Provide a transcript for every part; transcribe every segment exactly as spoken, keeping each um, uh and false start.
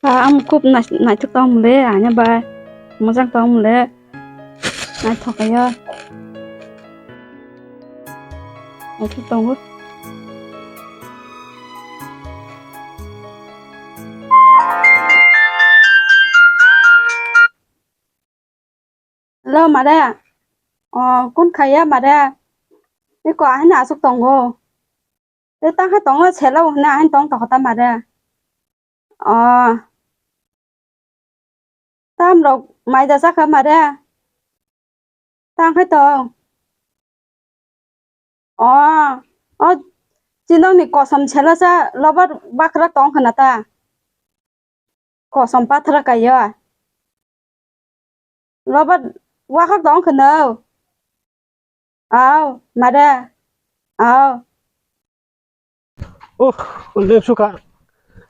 Ba, ang kub nai-, naithok tong mole, anya ba, mojang tong mole, naithok ya. Naithok tongo. Hello, mare. O, kun khaiya, mare? Iko ahini aswk tongo. Tei tang hai tongo, selo hwnwi ahini tong tokho ta, mare? O. Tam rok mai da sakha, mare? Tang hai tong. O, o, chinokni kosom selo sa lobar bakra tong khna ta. Kosom pathra kaiya. Lobar wakhak tong khna. Au, mare. Au. Oh, lem suka.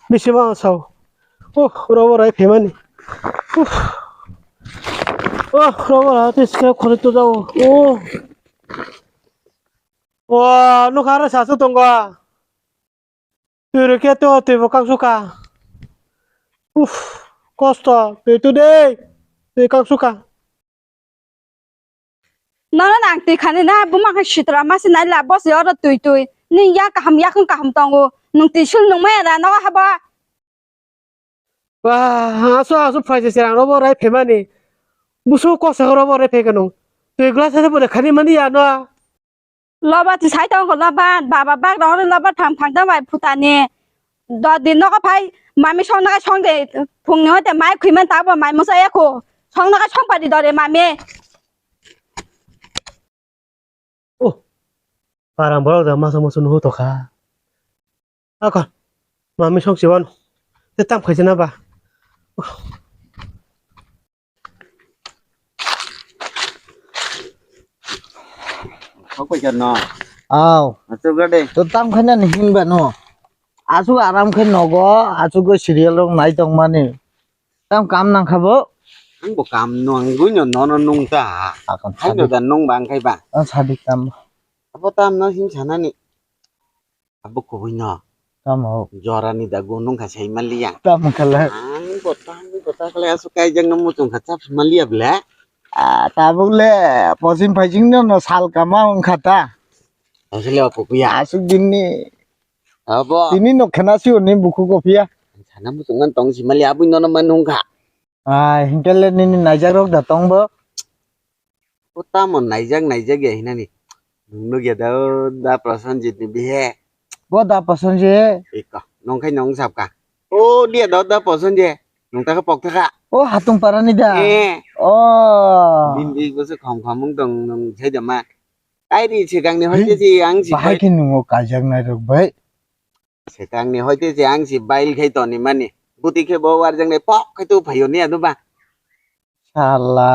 Bisi ma sao. Oh, robo rai phemani. Oh. Oh, robo ra te skra khore to jao. Oh. Wa, no khara sa su tongo. Twi rwkhe to twi bo kak suka. Uff, kosto, twi tu de. Twi kak suka. Nono nang twi khani na, buma khe sitra masi nai la, bosi oro twi twi. Ning ya kaham, yakung kaham tongo. Nung twi sul nung maya da, nogo habo. Wah, aso, aso, phaisa serang robo rai phemani. Busu kosa robo rai phekano. Twi glass ase bole khani mani ya no. Loba ti sai tong ko loba, baba bak rong loba thang thang ta bai phutani. Do din no ko phai mami song na song de phung ni hote mai khui man ta bo mai musa ya ko. Song na song pa di do re mami. Oh, parang borok da masa musu nuhu tokha. Ako, mami song siwan. Te tam khaisana ba. Kok paikar no. Aw. Achu gade. To tam khaina ni hinba no. Achu aram khe nogo, achu go serial rok nai tong mani. Tam kam nang kha bo. Ang bo kam nang gui no, no, no nung ta. Akon hai no sadi. Da nung bang khai ba. Ang sadi tam. Abo tam no hin sana ni. Abo kubui no. Tamo. Jora ni da gunung kha sai maliya. Tamo kala. Ang bo tang bo ta kala asu kai jang no muchung kha chap maliya ble. Ah, tabuk le posim phai jing no, no sal kama wng kha ta. Asle opo kuya. Asuk din ni. Abo. Tini no khena si ni buku ko phiya. Sana muchung ngan tong si maliya abui no no man wng kha. Ai, hinkhe le nini naijak rok da tong bo. O tamo naijak, naijak ya hinani. Nwng nukya da, o da Prosenjit ni bihe. Bo da Prosenjit? Iko, nongkhai nong sapka. O dia da, o da Prosenjit. Nong taka pok taka. O hatung para ni da? Eh. O. Bini bwswk kham kham wng tong, nong sai da ma. Ai ri swkang ni hoite si ang si bahai bai. Khe nungo kaijak nai rok bai. Swkang ni hoite si ang si bail khai toni mani. Buti khe bo warjak nai pok khai tu phaio ni adu ba. Sala.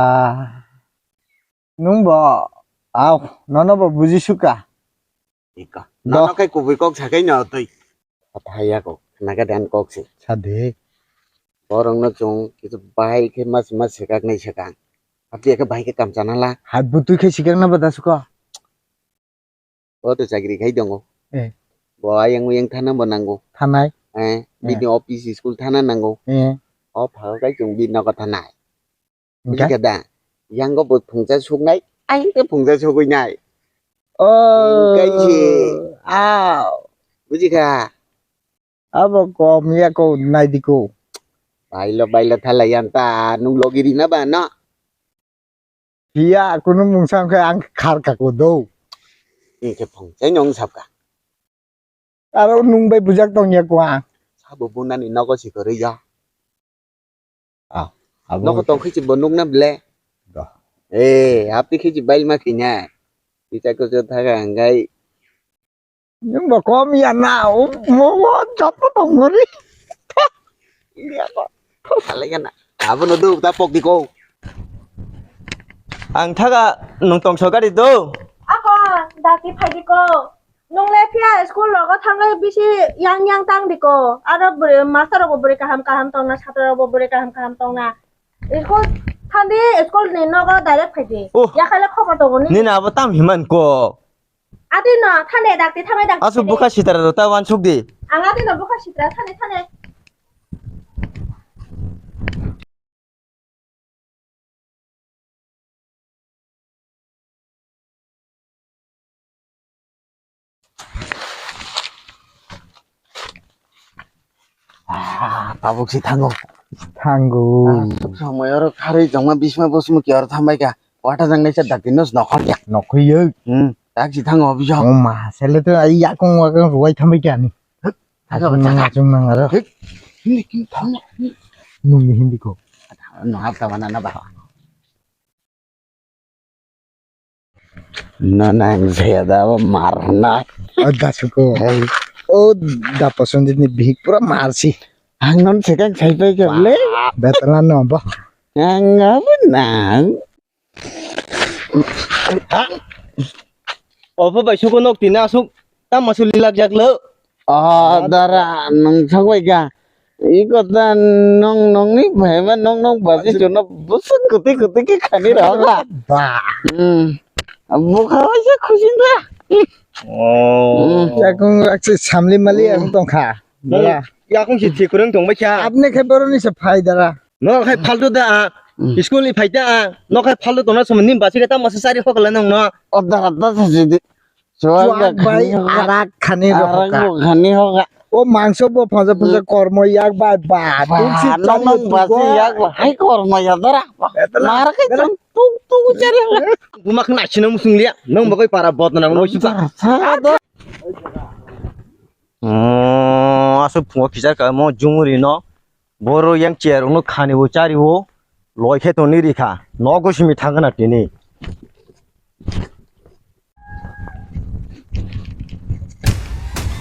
Nung bo, au, nono bo buji suka. Iko. Do. Nono kai kubui kok sakai no twi. Kotha ya kok, naga dan kok si. Sadi. Borok no chung kitu bahai khe mas mas sekak nai sekang. Abdi khe bahai khe kam chana la. Hai butui khe sekak na bada suka. O to chakri khai tongo. Eh. Bo ayang uyang thana bo nango. Thanai. Eh, eh. Bini office school thana nango. Eh. O phaga kai chung bini nogo thanai. Hingke? Bujikha da? Yango bo phungsa suknai, aing tei phungsa sugui nai. Oh. Hingke se. Aw. Bujikha? Abo kom ya ko nai di ko. Bailo, bailo thalai yang ta, nung logi rina ba no? Iya, kunu mungsa khe ang khar ka ko do. Hingke phungsa nong sapka. Aro nung bai bujak tong ya ko ang. Sabo bunani nogo si koroi ya. Ah, abo. Nokho tong khe bo nukna ble. Do. Eh, hapti khe bail ma khina. Kicha kuchu thaga anggai. Nung bo kom ya na, o mo mo joto tong mori. Iya ko. Alai kana. Abo no do ta pok di ko. Ang thaga nung tong so gari do. Ako, dati phai di ko. Nung le phiya school rogo thangwi bisi yang yang tang di ko. Aro bwrwi master rok bo bwrwi kaham kaham tongna, chatra rok bo bwrwi kaham kaham tongna. School thang di, school ni nogo direct phai di. Oh. Yakhai le khobor tongo ni. Nini abo tam himan ko. Adi no thane dakti thamai dakti. Asu buka sitara rok ta wansuk di. Ang adi no buka sitara thane thane. Ah, tabuk si thango. Thango. Ah, sok sok moyoro kharwi jongma bisma bosmo ki oro thambai ka. Wata jang naisa dakti nos nokhor ya. Nokhoi yo. Hmm, tak si thango bijo. Oh ma, sele to ai yakung wakung ruwai thambai ka ni. Hek, thango, achung nang, thango. Achung nang aro. Hek, hindi, hindi, thango. Nungni hindi ko. No hap ka mana na ba. No nang saya da ba mar na. O da suko. Hey. O da pasandi ni bihik pura mar si. Ang non sekang sai pai ke le. Betala no ba. Ang apa nang? Obo bai suko nok tina asuk tama suli lak jak lo. Oh, dara, nung sabai ka. Iko ta nung nung ni bhai ma nung nung basi chuno busuk kuti kuti ke khani rok ha. Ba. Hmm. Bukha waisa khusin da. Oh. Hmm. Yakung aksi samli mali ang tong kha. Dara. Yakung si thikurung tong bai kha. Apne khe boroni se phai dara. No khai phaltu da. Hmm. School ni phai da. No khai phaltu tona sumni basi ke ta masa sari hokla nung no. Oh, dara, da sa si di. Chuak bai khani hoka. Arak khani rohoka. Arak bo khani hoka. O mangso bo phaja phaja kormo yak bai ba. Ba, nong nong ba si yak ba. Hai kormo ya dara. Etla. Mar ke chum tu tu chari hoka. Gumak na chino musung liya. Nong bagoi para bot na mo suka. Sa do. Oh, asu phungo kichar ka mo jumuri no. Boro yang chair no khani bo chari bo. Loi khe toni rikha. Nogo simi thangna tini.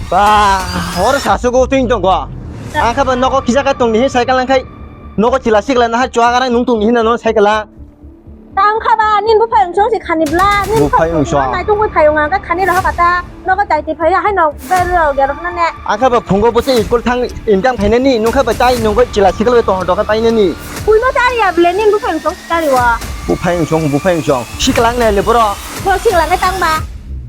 Ba, hor sasu go tin tongo. Ang kha ba nogo kisa ka tong ni cycle ang khai. Nogo chila sikla na ha chua garang nung tong ni hina no cycle a. Tang kha ba nin buphai ungsong si khani bla. Nin buphai ungsong. Nai tong buphai ungsong ka khani roh kata. Nogo chai ti phai hai no ber ro ger na ne. Ang kha ba phungo bo se school thang income phainani nung kha ba chai nung go chila sikla tong do ka painani. Pui no chari ya ble nin buphai ungsong. Tari wa. Buphai ungsong, buphai ungsong. Siklang nai le boro. Bo siklang nai tang ba.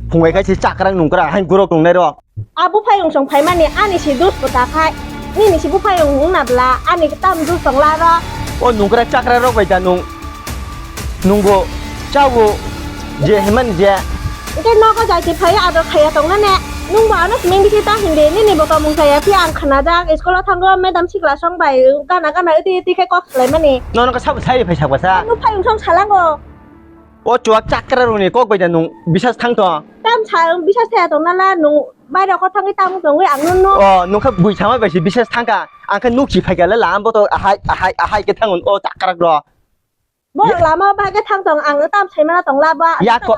Phungai kai si chakrang nungkra, hain gurok nungnai ro. A buphai ungsong phaimani ani si dus bo ta khai. Nini si buphai ung na bla, ani tam dus tong la ro. O nungkra chakra rok bai da nung. Nungbo, chawo, je heman je. Engke nogo jai te phai ador khaiya tong na ne. Nung bo ano simi bisi ta hindi, nini bo kamung khaiya phi ang khana jak, school o thango madam sikla song bai, gana gana iti iti khe kok Khlaimani. Nono khe sabo sai phai sak basa. Ano phai ungsong salango. O chuak chakra roni kok bai da nung bisas thang to. Tam sa bisas thaya tong nala nung bai rok thangwi tam tongwi ang nung no. O nung khe bui sama bai se bisas thangka. Ang khe nuk si phai kala lam bo to ahai ahai ahai khe thangun o chakra ro. Bo lama ba khe thang tong ang tam sai mana tong la ba. Ya ko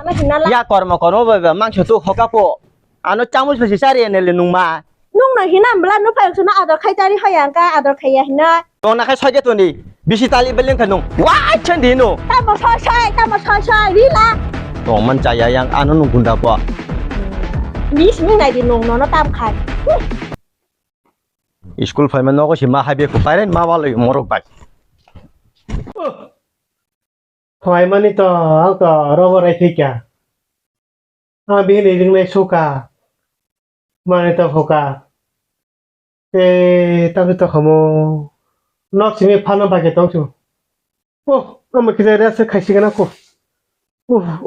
ya kormo kormo bai ba mangso tu hoka po. Ano chamus bai se chari ene le nung ma. Nung no hinam bla no phai ungsong ador khai chari hoya ang ka ador khaiya hina. Tong na khai soi ke toni. Bisi tali beleng kha nung. Wa chen di no. Tamo soi soi, tamo soi soi, rila. Tong man chaya yang ano nung gunda bo. Ni simi nai di nung no no tam khai. School phai ma nogo si ma hai be ku pairen ma walai morok bai. Phai mani to ang to robo rai thika. Ah, bini ringnai suka. Mani to phuka. E, tabi to kamo. Nok simi phano bagi tong chu. Oh, ama kisa rest khaisi gana ko. Uh,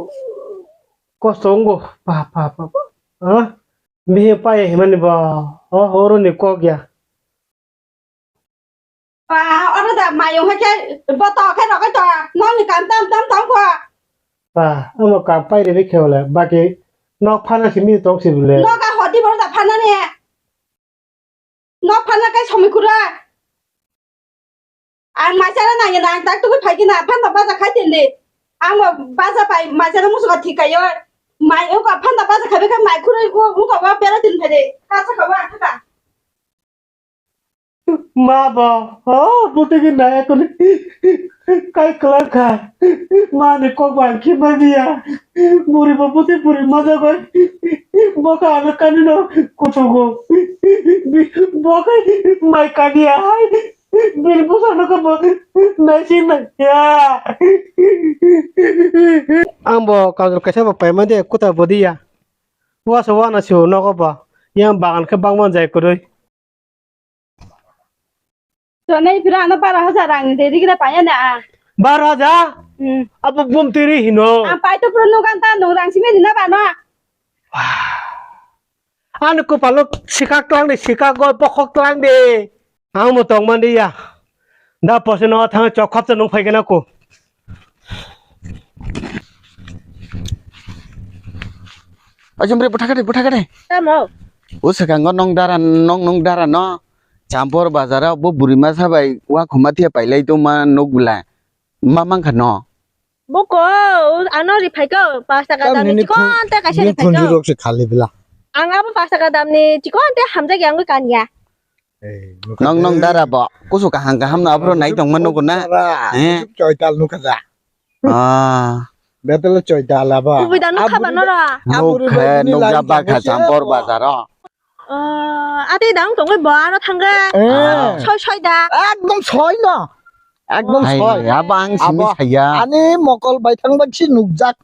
kosto ungo. Pa, pa, pa, pa. Ah, bihi pa ya himani ba. Oh, oro ni kok ya. Pa, oro da mayung hai khe boto khe rogoi to, nokni kam tam tam tong kho. Pa, omo kam pai rwi khe wle, baki nok phana simi tong si bole. Nok a hodi boro da phana ni. Nok phana kai somoi kura. Ang mai chana nang na, ang tak tugui phai kina, phanda baja khai tindi. Ang bo baja pai, mai chana musuka thik kayo. Mai oko phanda baja khai kha mai khurui ko, oko ba bera tin phai de. Kasa ka ba kha. Ma ba, oh, buti ki naya kuni kai kelar kha. Ma ni kok ba ki ma dia. Buri ba buti buri ma ja bai. Boka ano kani no kuchugo. Boka mai kani ya hai. Bini bwsano khe bo naising naiya. Ang bo kajol kaisa bo paima de kuta bo diya. Wasa wana sio nogo bo. Yang bagan khe bangma jai kwrwi. Tonei phira ano baro hajar rang de digira paya na. Baro hajar? Hmm. Abo bum tiri hino. Ang pai to pro nugan ta nung rang simi dina ba no. Ani kopalo sikak tlang de, sikak goi bokhok tlang de. Ang bo tongmani ya. Da posi no thang chok khap cha nung phai gana ko. Ajam re, bwtha kade, bwtha kade. Tamo. O swkango nong dara, nong, nong dara no. Champor bazar o bo buri masa bai wa khuma thia pailai tongma nuk bwla. Ma mang kha no. Boko, ano ri phai ko, pas taka dam ni chikon te kaisa ri phai ko. Khunju rok se khali bwla. Ang abo pas taka dam ni chikon te hamjak yang kan ya. Nong nong dara bo. Kusu kahang kaham no abro nai tong mano guna. Eh. Choi tal nukha ja. Ah. Betel choi tal aba. Kubui da nukha ba nora. Nukha, nukha ba kha champor bazar o. Ati dang tongwi bo aro thangre. Eh. Soi soi da. Ekdom soi no. Ekdom soi. Abo ang sini saya. Ani mokol bai thang ba si nukjak.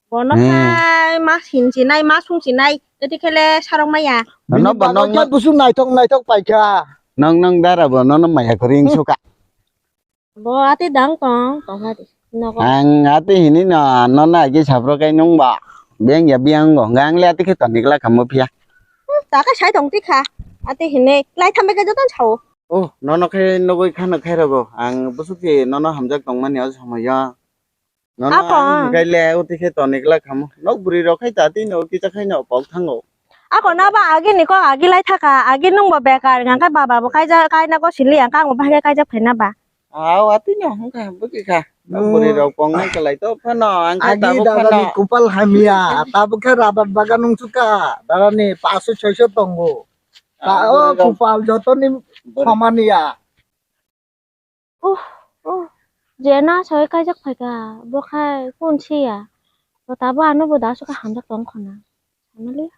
Bono khai ma sin sinai, ma sung sinai, eti khele sarok maya. Bini bagwi khe busu naithok naithok paikha. Nang nang dara bo nono maya kwrwi wngsuka. Bo ati dang tong, tong hadi. Nogo. Ang ati hini no, nono agi sapro kai nung ba. Beng ya biang go, ang le ati khe toni kla kamo phiya. Hmm, ta khe sai tong tikha. Ati hini, lai thambe khe joton sao. Oh, nono khe nugui khano khe rogo. Ang busu khe nono hamjak tongmani o somoyo. Nono ang hikai le uti khe toni glak khamu. Nok bwrwi rok khai ta twi no kisa khai no pok thango. Ako na ba agi ni kok agi lai thaka, agi nung bo bekar, nang khe baba bo kaijak, kaina ko sili ang kang bo bahai kaijak phaina ba. Aw, ati no hung kha, buki kha. Nok bwrwi rok pong nai kalai to phano, ang khe tabuk phano. Agi dada ni kupal hamya, tabuk khe rabar bagan nung chuka, dada ni paso soiso tongo. Ta o kupal joto ni khomani ya. Uh, uh, jena soi kaijak phaikha, bo khai kun siya. Bo tabo ano bo da suka hamjak tong khona. Sanali?